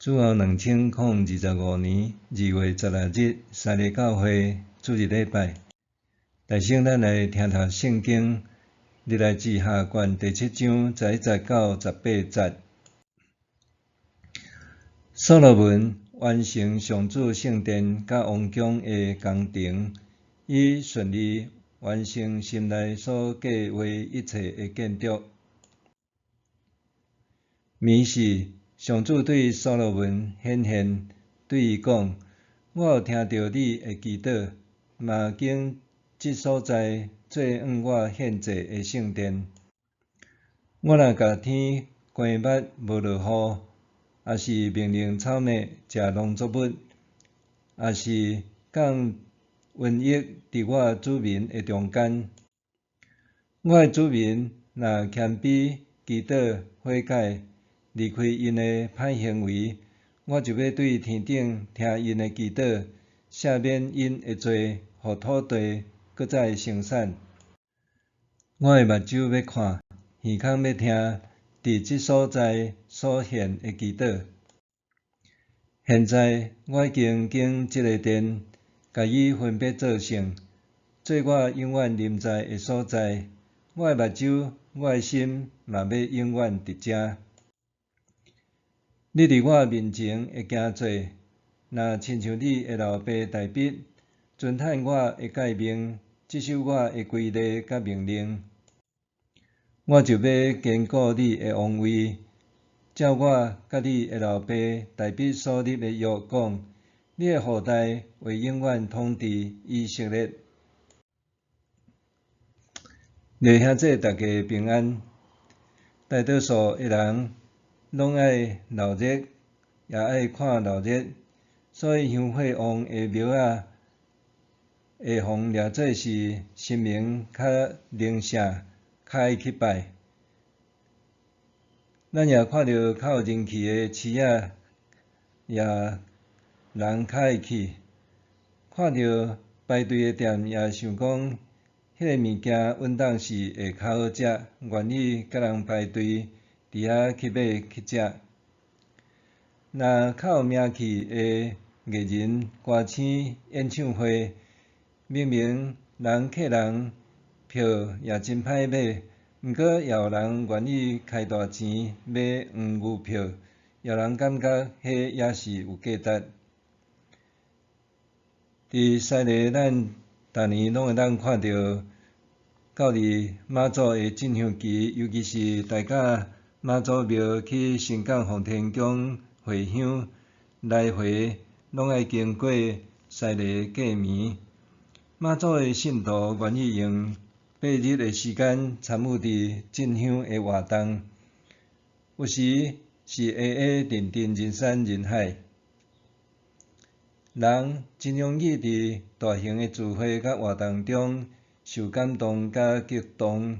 主後2025年2月16日，西犁教會主日禮拜。大先咱來聽讀聖經，歷代志下卷第七章11節到18節。所羅門完成上主聖殿佮王宮的工程，伊順利完成心內所計畫一切的建築。暝時，上主對所羅門顯現，對伊講：我有聽著你的祈禱，嘛揀這所在做向我獻祭的聖殿。我若共天關密無落雨，抑是命令草麥食農作物，抑是降瘟疫佇我子民的中間，我的子民若謙卑祈禱悔改，離開𪜶的歹行為，我就欲對天頂聽𪜶的祈禱，赦免𪜶的罪，予土地閣再生產。我的目睭欲看，耳孔欲聽，佇這所在所獻的祈禱。現在我已經揀這个殿，共伊分別做聖，做我永遠臨在的所在。我的目睭，我的心嘛欲永遠佇遮。你佇我面前的行做，若親像你的老爸大衛，遵行我的誡命，執守我的規例佮命令，我就欲堅固你的王位，照我佮你的老爸大衛所立的約講，你的後代會永遠統治以色列。弟兄姊大家平安。大多數的人攏愛鬧熱，也愛看鬧熱，所以香火旺的廟仔會予人掠做是神明較靈聖，較愛去拜。咱也看著較有人氣的市仔，也人較愛去。看著排隊的店，也想講彼个物件穩當是會較好食，願意佮人排隊佇遐去買去食。若較有名氣的藝人、歌星演唱會，明明人客人票也真歹買，毋過也有人願意開大錢買黃牛票，予人感覺彼也是有價值。佇西犁，咱逐年攏會當看著到佇媽祖的進香旗，尤其是大甲媽祖廟去新港奉天宮回香，來回攏愛經過西犁過暝。媽祖的信徒願意用8日的時間參與佇進香的活動，有時是下下陣陣人山人海。人真容易佇大型的聚會佮活動中受感動佮激動，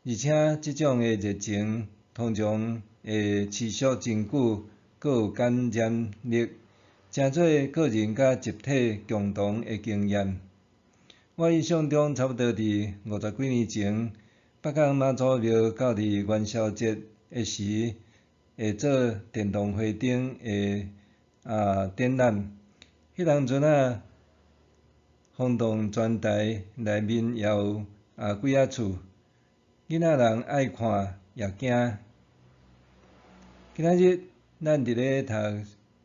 而且這種的熱情通常會持續真久，閣有感染力，成做個人佮集體共同的經驗。我印象中，差不多佇50幾年前，北港媽祖廟到佇元宵節的時，會做電動花燈的展覽。彼當陣仔，轟動全台，內面也有幾仔處，囡仔人愛看也驚。今仔日咱佇咧讀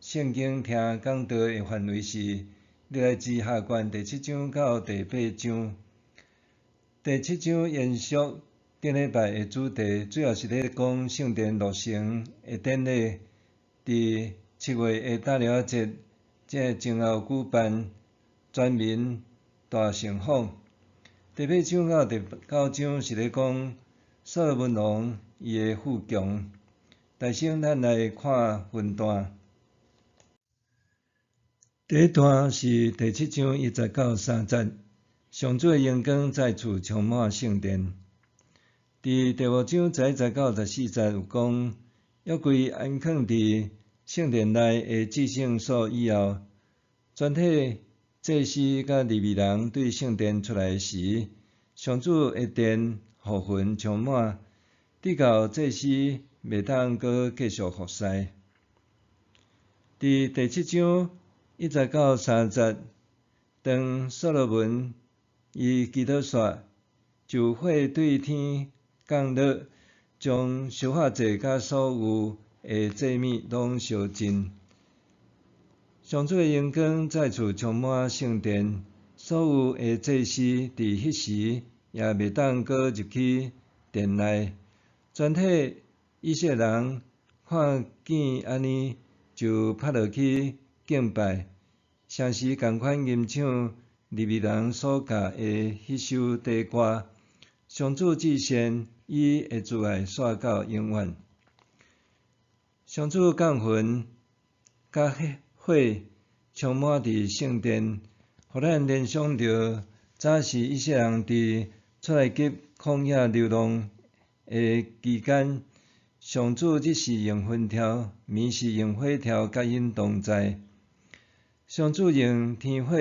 聖經聽講道的範圍是歷代志下卷第七章到第八章。第七章延續頂禮拜的主題，主要是咧講聖殿落成的典禮，佇7月的大寮仔節，這个前後舉辦全民大聖訪。第八章到第九章是咧講所羅門王伊的富強。大先咱來看分段。第一段是第七章1節到3節，上主的榮光再次充滿聖殿。佇第五章11節到14節有講，約櫃安囥佇聖殿內的至聖所以後，全體祭司佮利未人對聖殿出來時，上主的殿烏雲充滿，直到祭司袂當閣繼續服侍。佇第七章一節到三節，當所羅門伊祈禱煞，就火對天降落，將燒化祭佮所有的祭物攏燒盡。上主的榮光再次充滿聖殿，所有的祭司佇彼時也袂當閣入去殿內。全體以色列人看見按呢，就拍落去敬拜，聲時仝款吟唱利未人所教的彼首短歌。上主至善，伊的慈愛紲到永遠。上主降雲佮火充滿佇聖殿，予咱聯想著早時以色列人佇出埃及曠野流浪的期間，上主日時用雲柱，暝時用火柱佮𪜶同在。上主用天火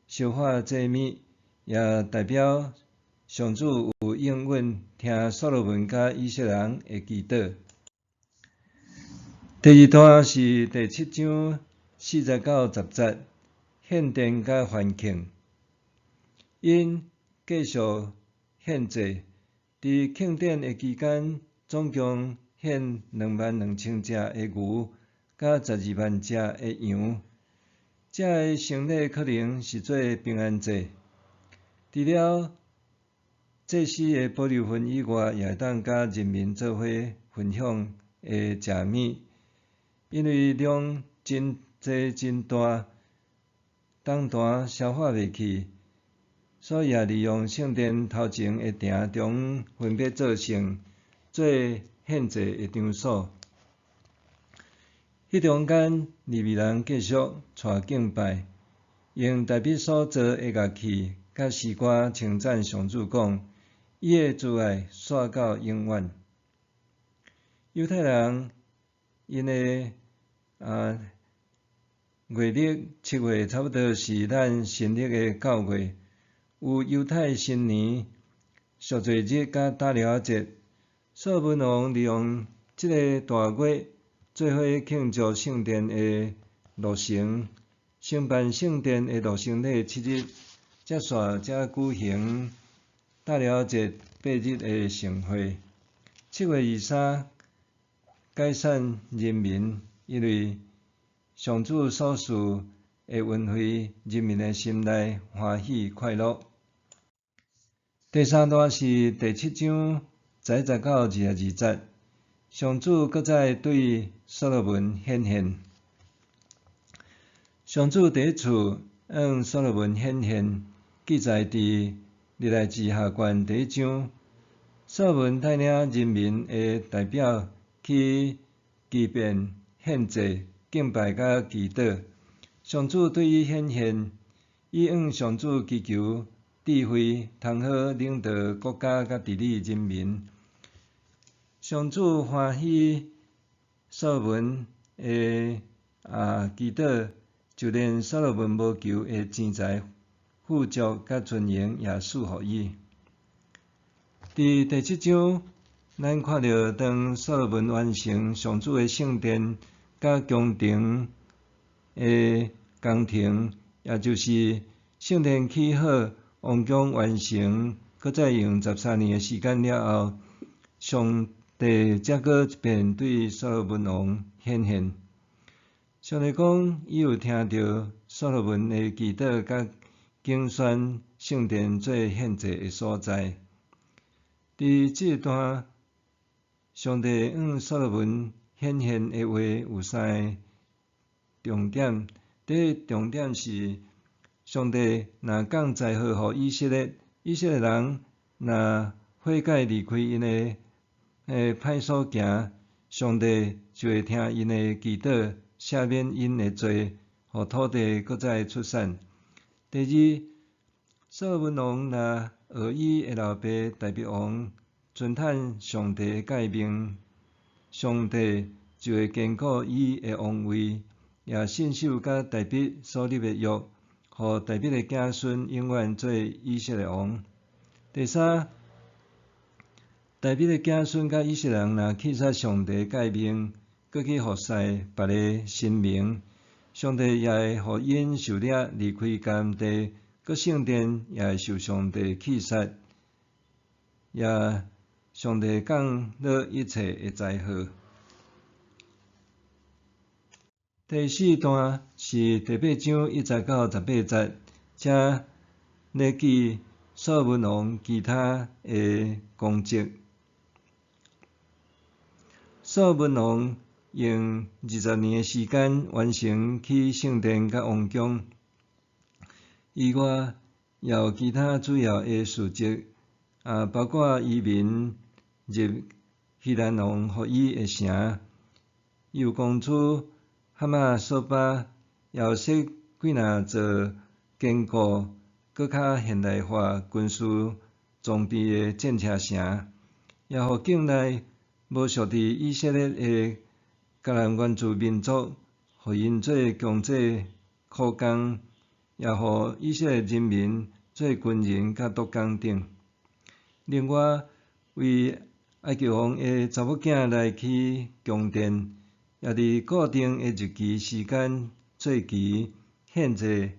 燒化祭物，也代表上主有應允聽所羅門佮以色列人的祈禱。第二段是第七章四節到十節，獻殿佮歡慶。𪜶繼續獻祭，佇慶典的期間，總共獻22,000隻的牛，佮120,000隻的羊。這个牲禮可能是做平安祭。除了祭司的保留份以外，也會當佮人民做伙分享的食物。因為量真濟真大，當盤消化袂去，所以也利用聖殿頭前的埕中分別做聖，做獻祭的場所。彼中間，利未人繼續帶敬拜，用大衛所做的樂器佮詩歌稱讚上主，講：伊的慈愛紲到永遠。猶太人𪜶的月曆七月差不多是咱新曆的九月，有猶太新年、贖罪日佮打寮仔節。所羅門王利用這个大月做伙慶祝聖殿的落成，承辦聖殿的落成禮七日，才煞才舉行打寮仔節八日的盛會。7月23解散人民，因為上主所賜的恩惠，人民的心內歡喜快樂。第三段是第七章十一節到二十二節，上主閣再對所羅門顯現。上主第一次向所羅門顯現，記載佇歷代志下卷第一章。所羅門帶領人民的代表去基遍獻祭、敬拜佮祈禱。上主對伊顯現，伊向上主祈求智慧，通好領導國家佮治理人民。上主歡喜所羅門的祈禱，就連所羅門無求的錢財、富足佮尊榮也賜予伊。佇第七章，咱看著當所羅門完成上主的聖殿佮宮廷的工程，也就是聖殿起好、王宮完成，閣再用十三年的時間了後，上帝才閣一遍對所羅門王顯現。上帝講，伊有聽著所羅門的祈禱，佮揀選聖殿做獻祭的所在。佇這段，上帝向所羅門顯現的話有三個重點。第一重點是，上帝若降災禍予以色列，以色列人若悔改離開𪜶的歹所行，上帝就會聽𪜶的祈禱，赦免𪜶的罪，予土地閣再出產。第二，所羅門王若學伊的老爸大衛王，遵行上帝的誡命，上帝就會堅固伊的王位，也信守佮大衛所立的約，予大衛的子孫永遠做以色列王。第三，大衛的子孫佮以色列人若棄殺上帝誡命，閣去服侍別个神明，上帝也會予𪜶受掠離開迦南地，閣聖殿也會受上帝棄殺，也上帝降落一切的災禍。第四段是第八章一節到十八節，遮咧記所羅門王其他的功績。所羅門王用20年的時間完成起聖殿佮王宮，以外也有其他主要的事蹟，啊，包括移民入希蘭王予伊的城，伊有攻取哈馬索巴，也有設幾若座堅固、閣較現代化軍事裝備的戰車城，也予境內無屬佇以色列的迦南原住民族，予𪜶做強制苦工，也予以色列人民做軍人佮督工等。另外，為埃及王的查某囝來起宮殿，也佇固定的日期時間做期獻祭，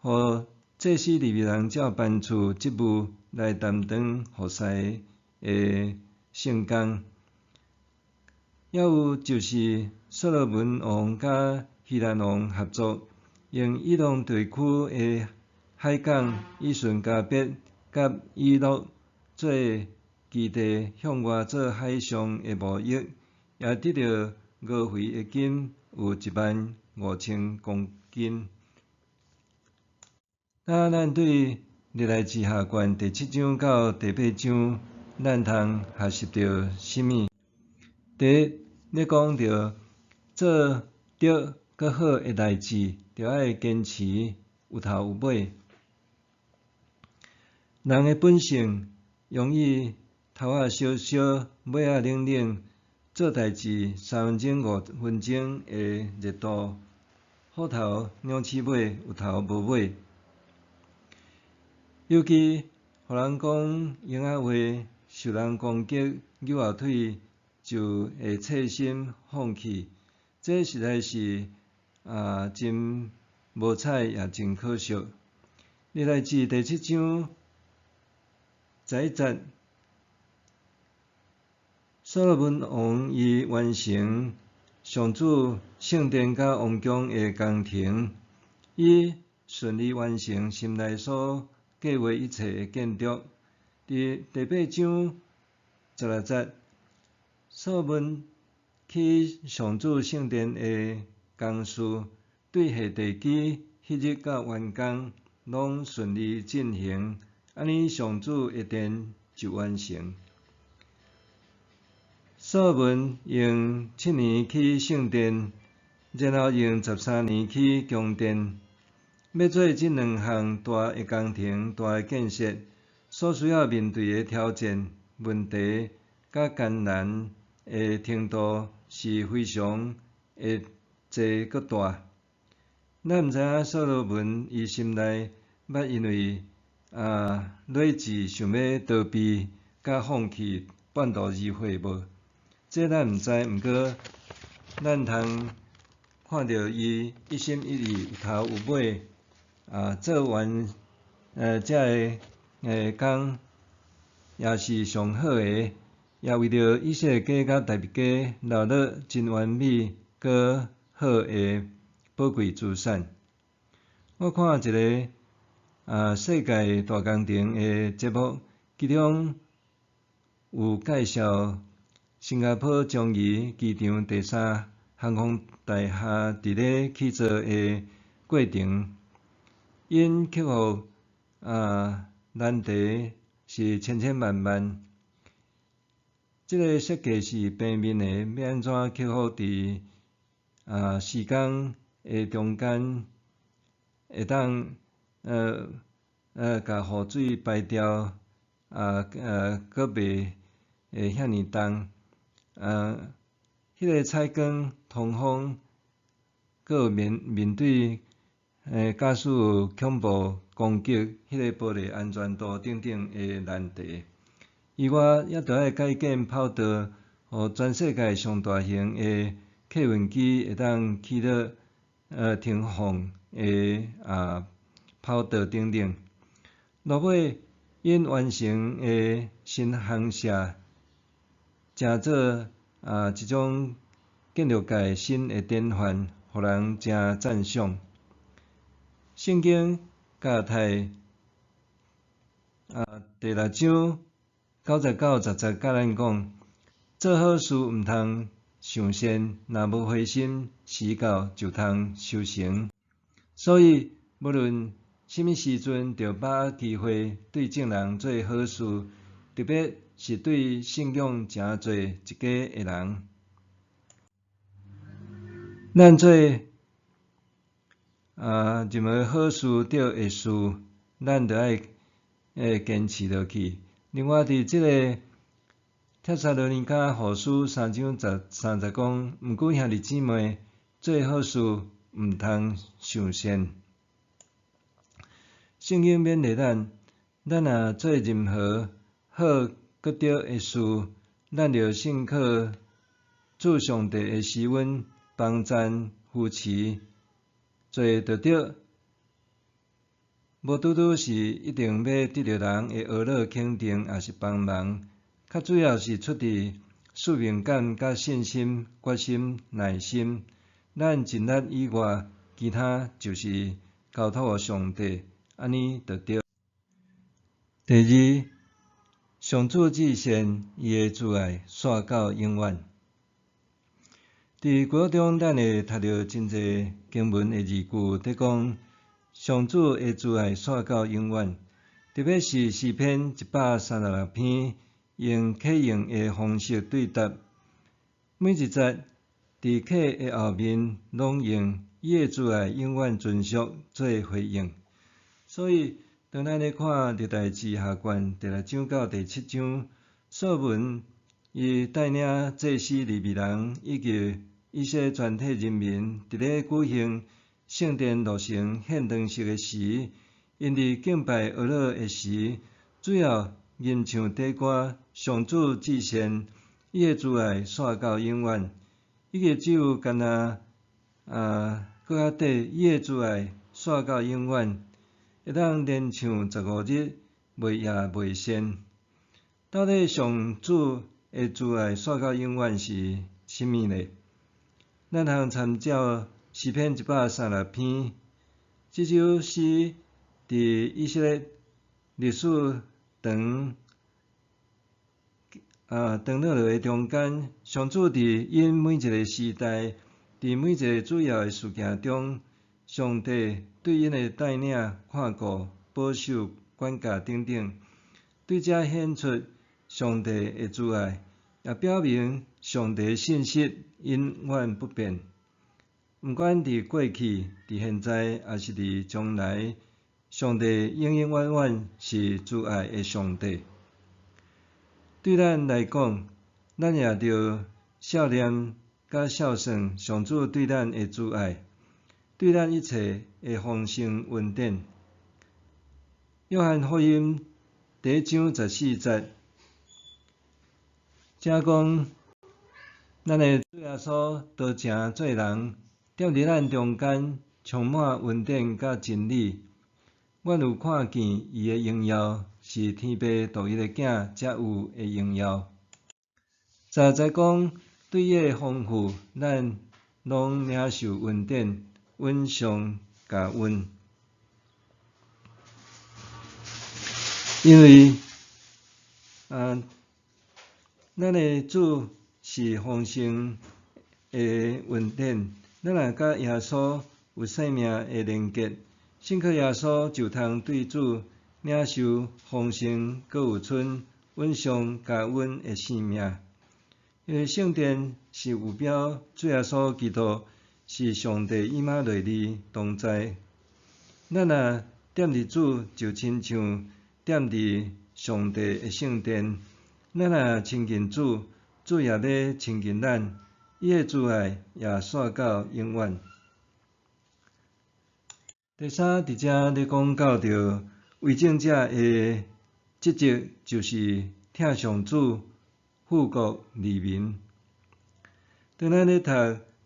予祭司利未人照班次職務來擔當服侍的聖工。猶有就是所羅門王佮希蘭王合作，用以東地區的海港以順迦別佮以洛做基地，向外做海上的貿易，也得著俄斐的金有15,000公斤。啊，咱對歷代志下卷第七章到第八章，咱通學習著啥物？第一，咧講著做對閣好的代誌，著愛堅持有頭有尾。人的本性容易頭仔燒燒，尾仔冷冷，做代誌3分鐘5分鐘的熱度，虎頭鳥鼠尾，有頭無尾。尤其予人講閒仔話，受人攻擊，扭後腿就會切心放棄，這實在是啊真無彩也真可惜。歷代志第七章11節，所羅門王伊完成上主聖殿佮王宮的工程，伊順利完成心內所計劃一切的建築。佇第八章16節，所羅門起上主聖殿的工事，對下地基彼日到完工，攏順利進行，按呢上主的殿就完成。所羅門用7年起聖殿，然後用13年起宮殿。欲做這兩項大的工程、大的建設，所需要面對的挑戰、問題佮艱難的程度是非常的濟閣大。咱毋知影所羅門伊心內捌因為累志想欲逃避佮放棄半途而廢無？這咱毋知，毋過咱通看著伊一心一意、有頭有尾，做完這个工也是上好的，也為著以色列家佮大衛家留落真完美閣好的寶貴資產。我看一个世界大工程的節目，其中有介紹新加坡樟宜機場第三航空大廈佇咧起造的過程，𪜶克服難題是千千萬萬。這个設計是平面的，欲按怎克服佇時間的中間會當共雨水排掉，閣袂會遐爾重，彼个採光、通風，閣有面面對假使有恐怖攻擊，彼个玻璃安全度等等的難題。以外，猶著愛改建跑道，予全世界上大型的客運機會當起落，停放的跑道等等。落尾，𪜶完成的新航厦，成做一种建筑界新的典范，予人誠讚賞。聖經加拉太第六章9節到10節佮咱講：做好事毋通傷善，若無灰心，時到就通收成。所以，無論啥物時陣，著把握機會對眾人做好事，特別是對信仰誠濟一家的人。咱做任何好事著會事，咱著愛堅持落去。另外，佇這个帖撒羅尼迦後書三章十三節講，毋過兄弟姊妹，做好事毋通傷善。聖經勉勵咱，咱若做任何好閣著的事，咱著信靠主上帝的施恩幫贊扶持，做就對，無拄拄是一定欲得著人的呵咾肯定，抑是幫忙，較主要是出佇使命感佮信心、決心、耐心。咱盡力以外，其他就是交託予上帝，按呢就對。第二，上主至善，伊的慈愛紲到永遠。佇舊約中，咱會讀著真濟經文的字句，佇講上主的慈愛紲到永遠。特別是詩篇136篇，用啟應的方式對答，每一節佇啟的後面，攏用伊的慈愛永遠存續做回應。所以，當咱咧看歷代志下卷第六章到第七章，所羅門伊帶領祭司利未人以及以色列全體人民，佇咧舉行聖殿落成獻燈式的時，𪜶佇敬拜呵咾的時，主要吟唱短歌，上主至善，伊的慈愛紲到永遠，以及只有干焦閣較短，伊的慈愛紲到永遠，會當連唱15日，袂厭袂倦。到底上主的慈愛紲到永遠是啥物呢？咱通參照詩篇136篇，這首詩佇以色列歷史長長落落的中間，上主佇𪜶每一个時代，佇每一个主要的事件中，上帝對𪜶的帶領、看顧、保守、管教等等，對遮顯出上帝的慈愛，也表明上帝信實永遠不變。毋管佇過去、佇現在，抑是佇將來，上帝永永遠遠是慈愛的上帝。對咱來講，咱也著數念佮數算上主對咱的慈愛，對咱一切的豐盛恩典。約翰福音第一章14節，遮講咱的主耶穌道成做人，踮佇咱中間，充滿恩典佮真理。阮有看見伊的榮耀，是天父獨一的囝才有的榮耀。15節講，對伊的豐富，咱攏領受恩典，恩上加恩。因為咱的主是豐盛的恩典，咱若佮耶穌有生命的連結，信靠耶穌就通對主領受豐盛，閣有賰恩上加恩的生命。因為聖殿是預表主耶穌基督是上帝以馬內利同在。咱若踮佇主，就親像踮佇上帝的聖殿。咱若親近主，主也欲親近咱，伊的慈愛也紲到永遠。第三，佇遮咧講到著為政者的職責，就是疼上主、富國利民。當咱咧讀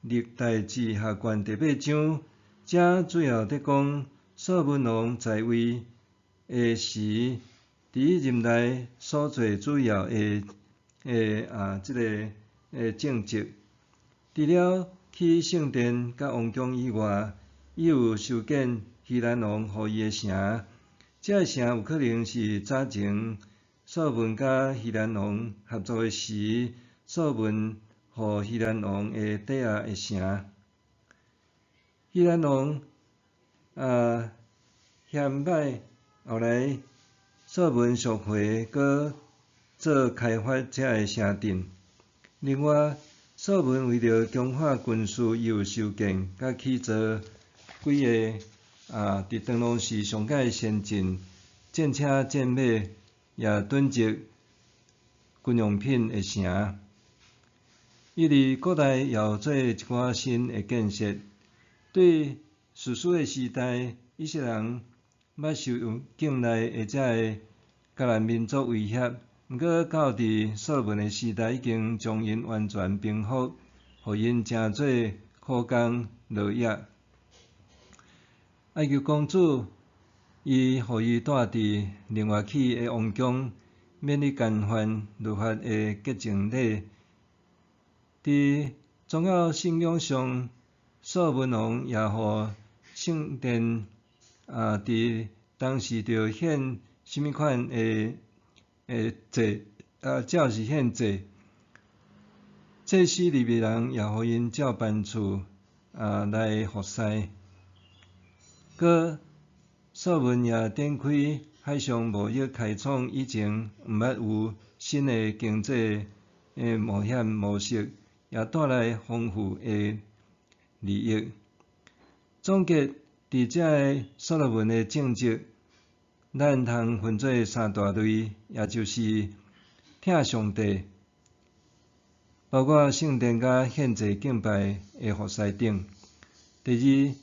歷代志下卷第八章，這主要佇講所羅門王在位的時，佇伊任內所做主要的的啊，這个的政績。除了起聖殿佮王宮以外，伊有修建希蘭王予伊的城。這个城有可能是早前所羅門佮希蘭王合作的時，所羅門予希蘭王的抵押的城。希蘭王啊嫌歹，後來所羅門贖回，閣做開發這个城鎮。另外，所羅門為著強化軍事，伊有修建佮起造幾个啊，佇當時上蓋先進戰車、戰馬，也囤積軍用品的城。伊佇國內也有做一寡新的建設。對士師的時代，以色列人捌受境內的這个迦南民族威脅，毋過到佇所羅門的時代，已經將𪜶完全平復，予𪜶成做苦工勞役。埃及公主伊予伊住佇另外起的王宮，免去干犯律法的潔淨禮。佇宗教信仰上，所羅門王也予聖殿啊，佇當時著獻啥物款的的祭啊，照是獻祭。祭司利未人也予𪜶照班次啊來服侍。閣所羅門也展開海上貿易，開創以前毋捌有新的經濟的冒險模式，也帶來豐富的利益。總結佇這个所羅門的政績，咱通分做三大類，也就是疼上帝，包括聖殿佮獻祭敬拜的服侍等。第二，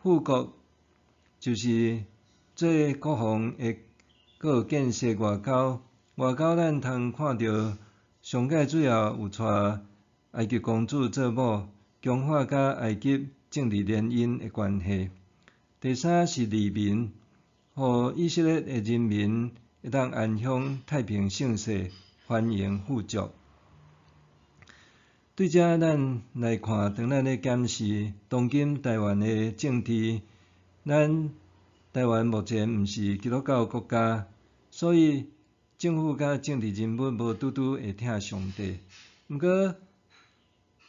富國就是做國防的，閣有建設外交。外交咱通看著上蓋主要有娶埃及公主做某，強化佮埃及政治聯姻的關係。第三是利民，予以色列的人民會當安享太平盛世，繁榮富足。對這咱來看，當咱咧檢視當今台灣的政治，咱台灣目前毋是基督教國家，所以政府佮政治人物無拄拄會疼上帝。毋過，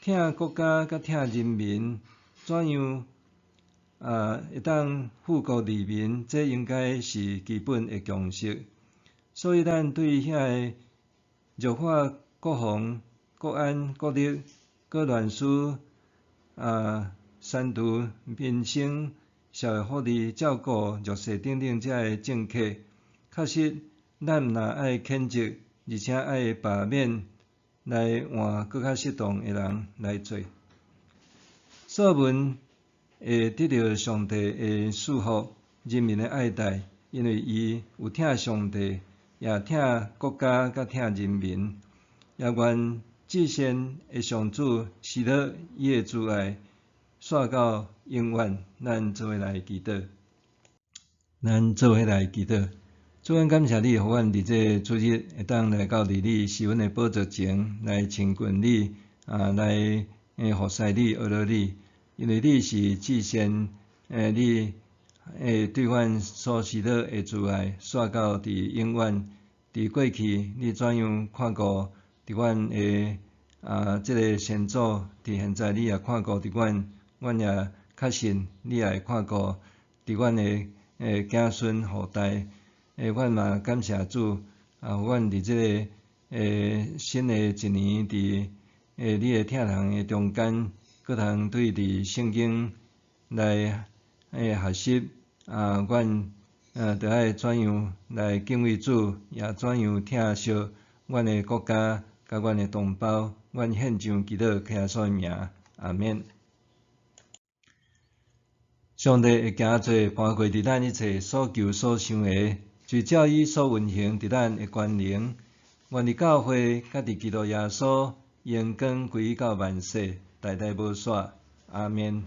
疼國家佮疼人民，怎樣啊會當富國利民？這應該是基本的常識。所以，咱對遐个弱化國防、國安、國力，閣亂輸啊，刪除民生、社會福利、照顧弱勢等等這个政策，確實咱毋但愛譴責，而且愛罷免來換閣較適當的人來做。所羅門會得著上帝的賜福，人民的愛戴，因為伊有疼上帝，也疼國家，佮疼人民，也願至善的上主施予伊的慈愛，紲到永遠。咱做伙來祈禱，咱做伙來祈禱。主，阮感謝你，予阮佇這主日會當來到佇你施恩的寶座前來親近你，啊，來服侍你、學樂你，因為你是至善，你對阮所施予的慈愛，紲到佇永遠。佇過去，你怎樣看顧佇阮的啊，這个先祖，佇現在你也看顧佇阮，阮也確信你也會看顧佇阮的子孫後代。阮嘛感謝主，啊，予阮佇這个新的一年，佇你的疼痛的中間，閣通對佇聖經來學習，啊，阮著愛怎樣來敬畏主，也怎樣疼惜阮的國家佮阮的同胞。阮獻上祈禱，靠耶穌的名，阿免。上帝會行做搬過佇咱一切所求所想的，就照伊所運行佇咱的權能，願佇教會佮佇基督耶穌，榮光歸到萬世，代代無煞。阿免。